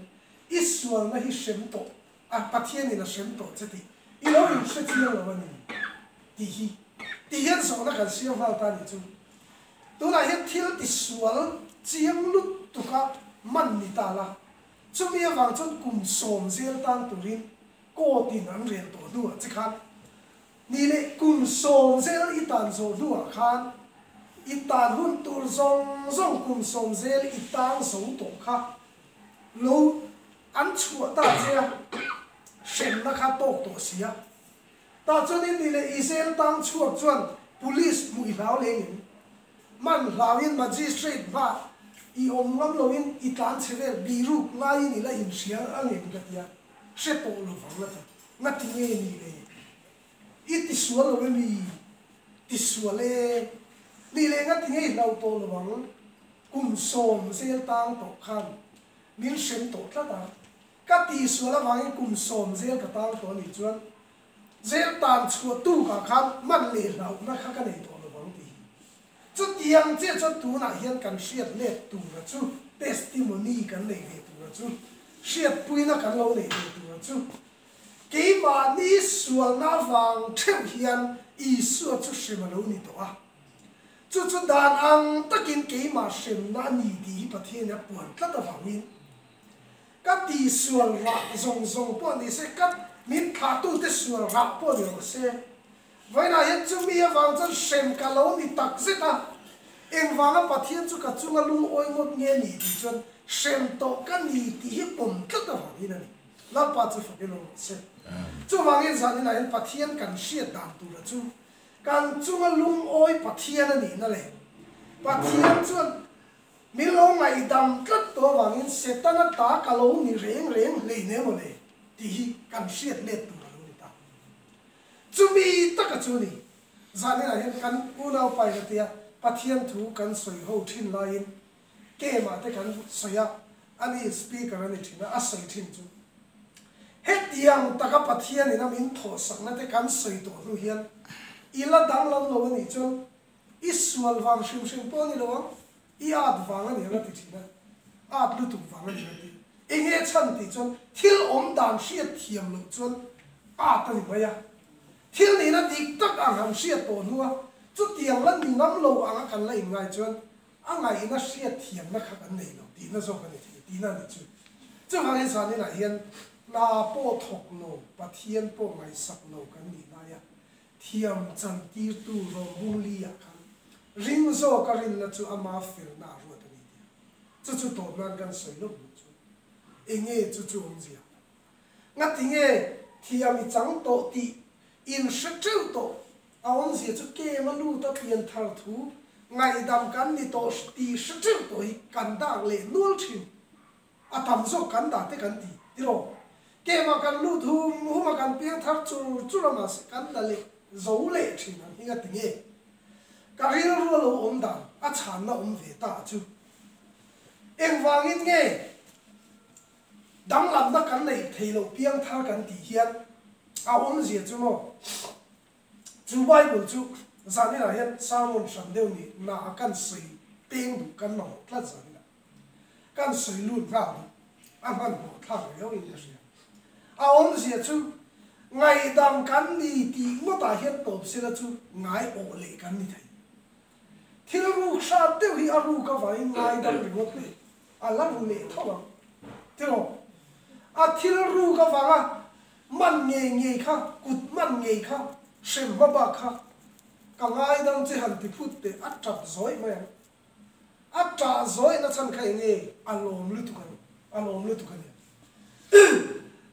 i sualna hi hrem tawh a, Pathianin a hrem tawh che tih i lo inhre chiang lo a ni tih hi tih hian zawhna kan siam nghal ta nih chu. Tunah hian thil tisual chiang lutuk a man ni ta la, chumi avang chuan kum sawm zel tang turin court in an rel tawh hnuah che khan Ni leh kum sawm zel i tan zawh hnuah khan i tan hun tur zawng zawng kum sawm zel i tang zo tawh kha lo an chhuah ta che a, hremna kha tawk tawh si a. Tah chuanin ni leh i zel tang chhuak chuan police hmuh i hlau leng in, man hlauin magistrate hma i awm ngam loin i tlan chhe vel biruk ngaiin i la inhria angem ka tia, hre tawh lovang a ti. Ngati nge ni le? I ti sual lo emi? Ti sual e. Ni le ngati nge i hlau tawh lo ang? Kum sawm zel tang tawh khan min hrem tawh tlat a. Ka ti sual avangin kum sawm zel ka tang tawh a nih chuan zel tan chhuah tukah khan man leh hlauhna kha ka nei tawh lo ang tih hi. Chutiang chiah chuan tunah hian kan hriat let tura chu testimony kan neih ve tura chu, hriatpuina kan lo neih ve tura chu, keimahni sualna avang theuh hian Isua chu hrem a lo ni tawh a. Chu chu dan ang takin keimah hremna a ni tih hi Pathianin a puan tlat avangin. Ka tihsual rah zawng zawng pawh ni se, ka min thlahtute sual rah pawh ni rawh se. Vawiinah hian chumi avang chuan hrem ka lo ni tak zet a, engvanga Pathian chu ka chunga lungawi ngawt nge ni tih chuan hrem tawh ka ni tih hi pawm tlat avangin a ni. Lalpa chu fak ilo rawh se. Chuvangin zaninah hian Pathian kan hriat dan tura chu kan chunga lungawi Pathian a nihna leh Pathian chuan Min lo ngaihdam tlat tawh avangin Setana ta ka lo ni reng reng hlein emaw le tih hi kan hriat let tur a lo ni ta. Chumi taka chu ni, zaninah hian kan unaupa in a tia Pathian thu kan sawi ho thin laiin kemah te kan sawi a, ani speaker a ni thin a, a sawi thin chu hetiang taka Pathian in a min thawhsakna te kan sawi tawh hnu hian i la danglam lo a nih chuan I sual vang hrim hrim pawh a ni lo ang, i at vang a ni ang a ti thin a, at lutuk vang a ni ang a ti. Enge chhan tih chuan thil awm dan hriat thiam loh chuan at a ni mai a. Thil nihna dik tak ang han hriat tawh hnua chutiang la ni ngam lo anga kan la inngai chuan a ngaihna hriat thiamna kha kan nei lo tihna zawk a ni thei tihna a ni chu. Chuvangin zaninah hian hna pawh thawk lo, Pathian pawh ngaihsak lo kan nih laia Thiam chantirtu rawngbung li-ah khan ring zawka rinna chu ama felna a ruat a ni tia. Chu chu tawp nan kan sawi lawk duh chu. Enge chu chu awmzia? Ngati nge thiam i chang tawh tih in hre teuh tawh a awmzia chu kem a lut a pian thar thu ngaihdam kan ni tawh tih hre teuh tawh hi kan dak leh nual thin. A tam zawk kan dah te kan ti tiraw? Kemah kan lut hum hum a kan piang thar chur chur a mahse kan la leh zo leh thin ang hi nga ti nge? Ka rilru a lo awm dan a chhanna awm ve ta chu engvangin nge danglamna kan neih thei loh piang thar kan tih hian a awmzia chu maw? Chu Bible chu zaninah hian sermon hran deuh ni na a kan sawi peng duh kan mamawh tlat zaninah. Kan sawi lut nghal duh a hmanhmawh thlak riau in ka hria. A awmzia chu ngaihdam kan ni tih ngawtah hian tawp sela chu ngai awh leh kan ni thei. Thil ruk hrat deuh hi a ruk avangin ngaidam ringawt leh a la ru leh tho ang. Tiraw? A thil ruk avanga man ngei ngei kha, kut man ngei kha, hrem hma bak kha ka ngaidam che han ti phut teh a tap zawih mai ang. A ṭah zawihna chhan kha enge a lawm lutuk a ni, a lawm lutuk a ni.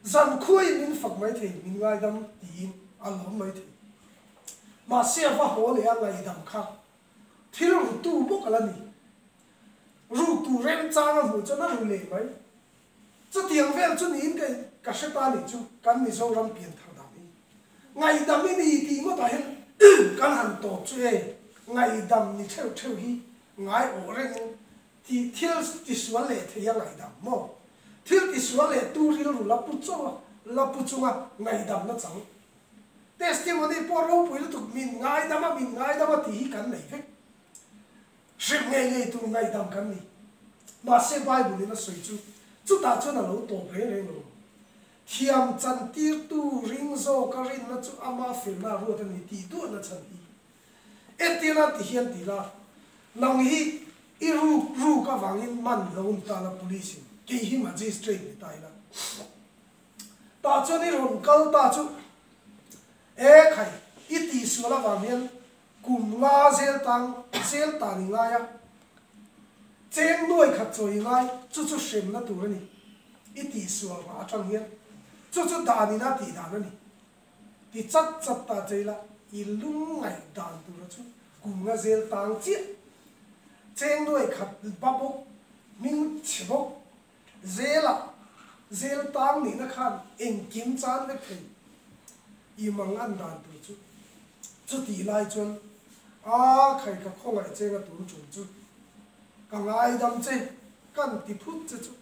Zankhuaiin min fak mai thei, min ngaidam tiin a lawm mai thei. Mahse a va haw leh a ngaidam kha thil rutu bawk a la ni. Ruktu remchang a hmuh chuan a ru leh mai. Chutiang vel chu niin ka ka hre ta nih chu kan Mizoram pian thar dan hi. Ngaihdam i ni tih ngawtah hian kan han tawp chu e, ngaihdam ni theuh theuh hi ngai awh reng tih thil tisual leh thei a ngaihdam maw? Thil tisual leh tu rilru la pu chaw a, la pu chunga ngaihdam na chang. Testimony pawh ropui lutuk min ngaidam a min ngaidam a tih hi kan nei vek. Hrem ngei ngei tur ngaihdam kan ni. Mahse Bible in a sawi chu chutah chuan a lo tawp reng reng lo. Thiam chantirtu ring zawka rinna chu ama felna a ruat a ni tih duahna chhan hi. Entirna ti hian ti la, nang hi i ruk ruk avangin man lo ni ta la police in, kei hi magistrate ni ta ila. Tah chuan i rawn kal ta chu e khai i tihsual avang hian Kum nga zel tang zel tan i ngai a, cheng nuai khat chawi i ngai, chu chu hremna tur a ni. I tihsual rah atang hian chu chu dan ina tih dan a ni. Ti chat chat ta che ila i lung ngaih dan tura chu kum nga zel tang chiah. Cheng nuai khat ba bawk, hming chhe bawk, zelah zel tang nihna khan engkim chan vek thei. I mang an dan tur chu chutih lai chuan a khai ka khawngaih che nga tun tum chu ka ngaidam che kan ti phut che chu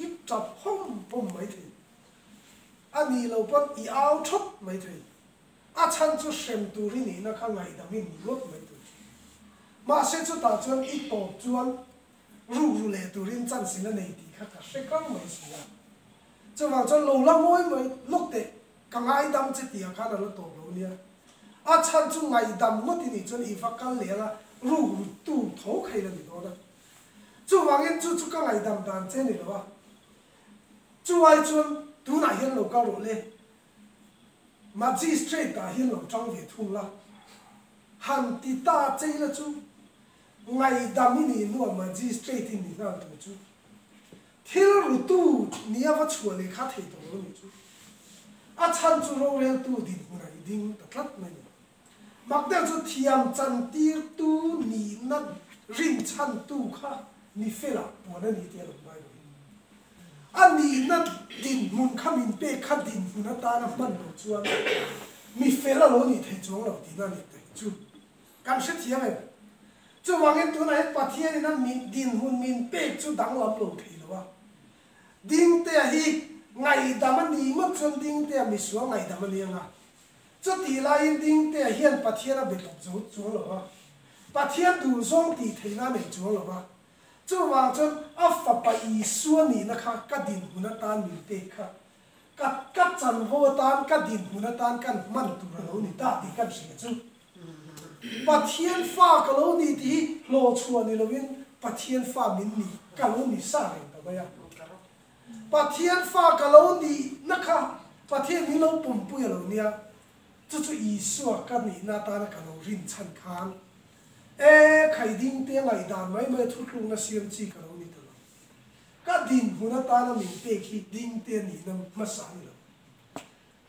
i tap hawm hawm mai thei a nih loh pawn i au thawt mai thei a chhan chu hrem tur i nihna kha ngaihdam i ni ngawt mai tur chu mahse chutah chuan i tawp chuan rukru leh turin chance i la nei tih kha ka hre kang mai si a chuvang chuan lo la ngawi mai lawk teh. Ka ngaidam che tih ah khan a la tawp lo nia. A chhan chu ngaihdam ngawt i nih chuan i va kal leh anga ruk rut tu tho kha i la ni dawn a. Chuvangin chu chu ka ngaihdam dan che ni lo a. Chu ai chuan tunah hian lo kal rawh le, Magistrate ah hian lo tang ve thung la, han ti ta chei la chu ngaihdam i nih hnuah Magistrate i ni nghal tur chu thil rutu nia va chhuah leh kha thei tawh lo nih chu. A chhan chu roreltu dinhmunah i ding ta tlat mai ni. Mak deuh chu thiam chantirtu nihna rinchhantu kha mi felah puan a ni tih a lo ngai lo. A nihna dinhmun kha min pek kha dinhmun atana hman lo chuan mi fel a lo nih theih chuang lo tihna a ni teh chu kan hrethiam em? Chuvangin tunah hian Pathianin a dinhmun min pek chu danglam lo thei lo a. Dingtea hi ngaihdam a nih ngawt chuan Dingtea misual ngaihdam a ni ang a. Chutih laiin Dingtea hian Pathian a be tawp zo chuang lo a, Pathian duh zawng tih theihna a nei chuang lo a. Chuvang chuan a fapa Isua nihna kha ka dinhmun atan min pek kha, ka ka chanvo atan, ka dinhmun atan kan hman tur a lo ni ta tih kan hria chu. Pathian fa ka lo ni tih hi hlawhchhuah ni loin Pathian fa min ni ka lo ni sa reng ta mai a. Pathian fa ka lo nihna kha Pathian min lo pumpui a lo nia, chu chu Isua ka nihna atana ka lo rin chhan khan e khaiding te ngaihdan mai mai a thuthlukna siam chi ka lo ni ta lo. Ka dinhmun atana min pek hi ding te nihna hmasa a ni lo.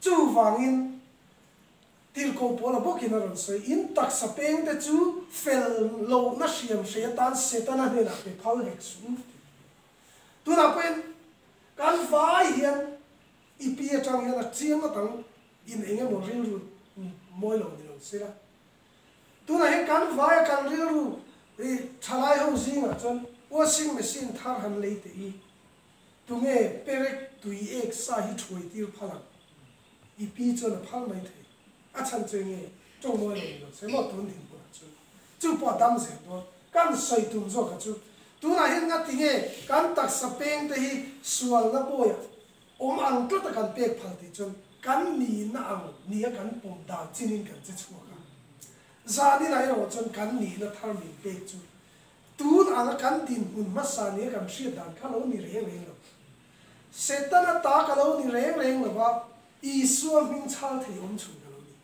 Chuvangin Tirhkoh Paula bawkin a rawn sawi, In taksa peng te chu fel lohna hriam hrei atan Setana hnenah pe phal hek suh u tih. Tunah pawhin kan vai hian i pi atang hian a chiang ngawt ang in eng emaw rilru mawi lo ni lo se la. Tunah hian kan vaia kan rilru i thalai ho zingah chuan washing machine thar han lei teh i tunge perek tui ek sa hi thuai tir phal ang? I pi chuan a phal mai thei. A chhan chu enge tawng mawi lo ni lo se maw tun dinhmunah chuan chu pawh a dam zel dawn. Kan sawi tum zawk a chu tunah hian ngati nge kan taksa peng te hi sualna bawiah awm ang tlat a kan pek phal tih chuan kan nihna ang nia kan pawm dan chinin kan che chhuak a. Zaninah erawh chuan kan nihna thar min pek chu tun anga kan dinhmun hmasa nia kan hriat dan kha lo ni reng reng lo. Setana ta ka lo ni reng reng lo va, Isua hming chhal thei awm chhun ka lo ni.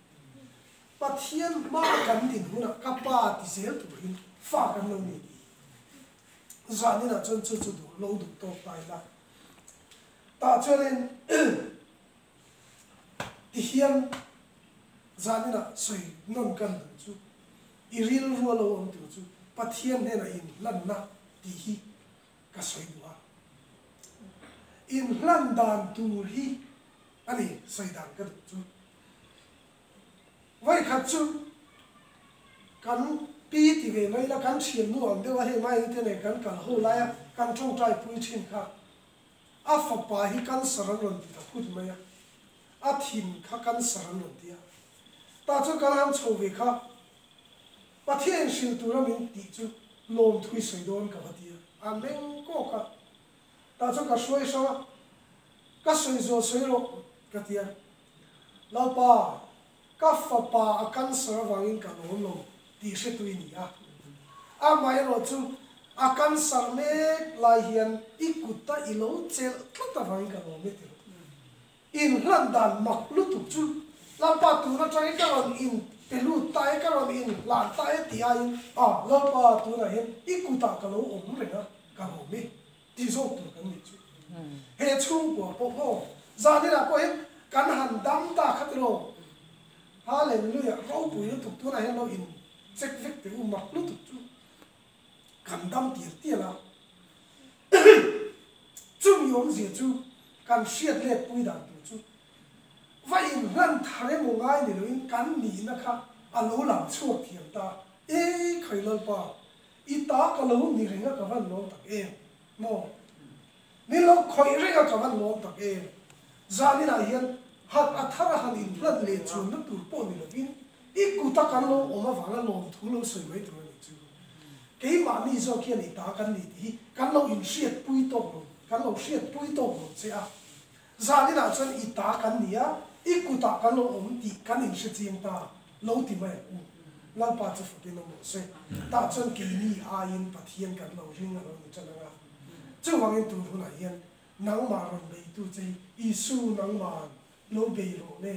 Pathian hma kan din hunah ka Pa ti zel turin fa kan lo ni tih zaninah chuan chu chu duh lo duh tawk ta ila. Tah chuanin tihian zaninah sawi nawn kan duh chu i rilru a lo awm tur chu Pathian hnenah inhlanna tih hi ka sawi duh a, inhlan dan tur hi a ni sawi dan ka duh chu. Vawikhat chu kan pi ti ve mai la, kan thiannu ang deuh a hei mai te nen kan kal ho lai a, kan tawngtai pui thin kha a fapa hi cancer an rawn ti ta phut mai a, a thin kha cancer an rawn ti a, tah chuan kan han chho ve kha. Pathian hrilh tura min tih chu lawmthui sawi dawn ka va ti a, a meng kawk a, tah chuan ka hruai hrang a, ka sawi zual sawi rawh ka ti a, Lalpa, ka fapa a cancer avangin ka lawm lo tih hretui ni a, amaherawh chu a cancer mek lai hian i kuta i lo chelh tlat avangin ka lawm e ti rawh. Inhlan dan mak lutuk chu Lalpa tun atangin ka rawn in pe lut ta e, ka rawn in hlan ta e tih aiin, A, Lalpa tunah hian i kutah ka lo awm reng a, ka lawm e tih zawk tur kan nih chu. He chhungkua pawh maw zaninah pawh hian kan han dam ta kha tiraw? Hallelujah, ropui lutuk tunah hian lo in check vek teh u mak lutuk chu. Kan dam tial tial a, chumi awmzia chu kan hriat let pui dan tur chu va inhlan thar emaw ngai ni loin kan nihna kha a lo lang chhuak thiam ta, E khai Lalpa, i ta ka lo ni reng a ka van lawm tak em maw? Min lo khawih reng a ka van lawm tak em? Zaninah hian han a thar a han inhlan leh chuanna tur pawh ni lovin I kuta kan lo awm avanga lawmthu lo sawi mai tur a nih chu. Keimahni zawk hian i ta kan ni tih hi kan lo inhriatpui tawk lo, kan lo hriatpui tawk lo che a. Zaninah chuan i ta kan ni a, i kutah kan lo awm tih kan inhre chiang ta lo ti mai ang u. Lalpa chu fakin awm rawh se. Tah chuan keini aiin Pathian kan lo ring a lo ni tan ang a. Chuvangin tun hunah hian. nangmah rawn beitu che hi Isu nangma'n lo bei rawh le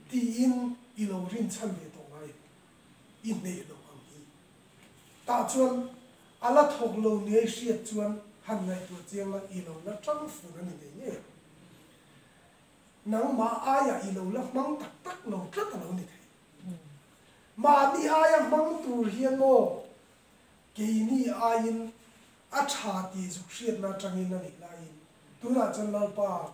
tiin i lo rinchhan ve tawh ngai em? I hneh lo ang hi. Tah chuan a la thawk lo nia i hriat chuan han ngaihtuah chiang la i lo la tang fun a ni ngei ngei ang. Nangmah aiah i lo la hmang tak tak lo tlat a lo ni thei. Mahni aia hmang tur hian maw keini aiin a tha tih zuk hriatna atangin a nih laiin tunah chuan Lalpa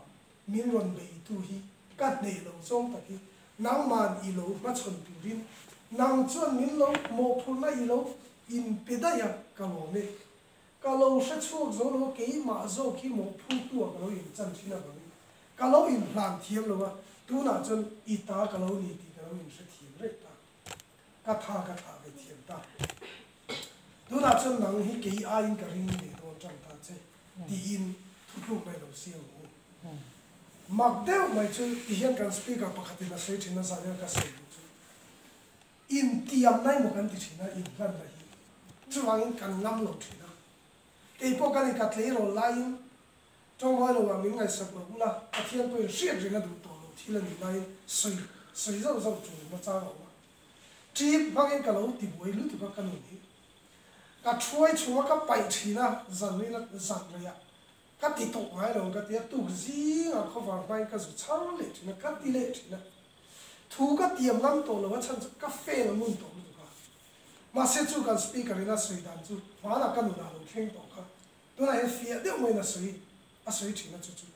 min rawn beitu hi ka hneh lo zawng tak hi nangma'n i lo hmachhawn turin nang chuan min lo mawhphurhna i lo inpe daih a ka lawm e. Ka lo hre chhuak zo lo a, keimah zawk hi mawhphurtu ah ka lo inchan thin avangin ka lo inhlan thiam lo a, tunah chuan i ta ka lo ni tih ka lo inhre thiam reng ta. Ka tha ka thlah ve thiam ta. Tunah chuan nang hi kei aiin ka ring ve dawn tan ta che tiin thutlukna i lo siam ang u. Mak deuh mai chu tihian kan speaker pakhatin a sawi thin a, zan hian ka sawi duh chu Intiamna emaw kan ti thin a, inhlanna hi chuvangin kan ngam lo thin a. Kei pawh kan inka tleirawl laiin tawngvawi lo ah min ngaihsak lo ula, Pathian pawhin hriat reng a duh tawh lo thil a nih laiin sawi sawi zauh zauh tur hmachang a awm a. Ṭip hmangin ka lo ti buai lutuk a ka nun hi. Ka thuai chhung a ka paih thin a, zan rila zan reiah ka ti tawh ngai lo ang ka ti a, tuk zingah khawvar hmain ka zu chhar leh thin a, ka ti leh thin a. Thu ka tiam ngam tawh lo a chhan chu ka fail ngun tawh lutuk a. Mahse chu kan speaker in a sawi dan chu hmanah ka nunah lo thleng tawh kha. Tunah hian fiah deuh maiin a sawi a sawi thin a chu chu.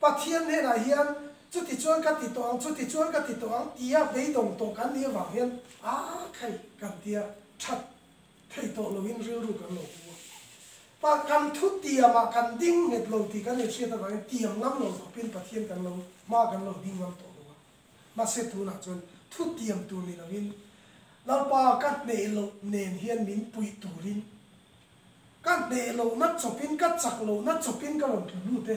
Pathian hnenah hian chuti chuan ka ti tawh ang chuti chuan ka ti tawh ang tia beidawng tawh kan nih avang hian a khai kan tia that thei tawh loin rilru kan lo pu a. Pa kan thu tiamah kan ding nghet lo tih kan inhriat avangin tiam ngam lo khawpin Pathian kan lo hma kan lo ding ngam tawh lo a. Mahse tunah chuan thu tiam tur ni loin Lalpa ka hneh loh nen hian min puih turin ka hneh lohna chawpin ka chak lohna chawpin ka rawn tlu lut e,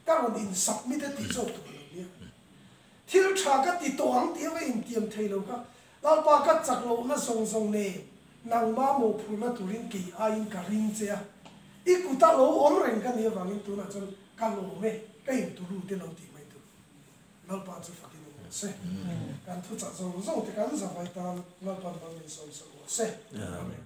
ka rawn in submit e tih zawk tur a lo nia. Thil tha ka ti tawh ang tih ava intiam thei lo kha Lalpa ka chak lohna zawng zawng nen nangmah mawhphurhna turin kei aiin ka ring che a, i kuta lo awm reng ka nih avangin tunah chuan ka lawm e, ka intulu te lo tih mai tur. Lalpa chu fakin awm rawh se. Kan thuchah zawng zawng te kan zavai tan Lalpa'n mal min sawm sak rawh se. Amen.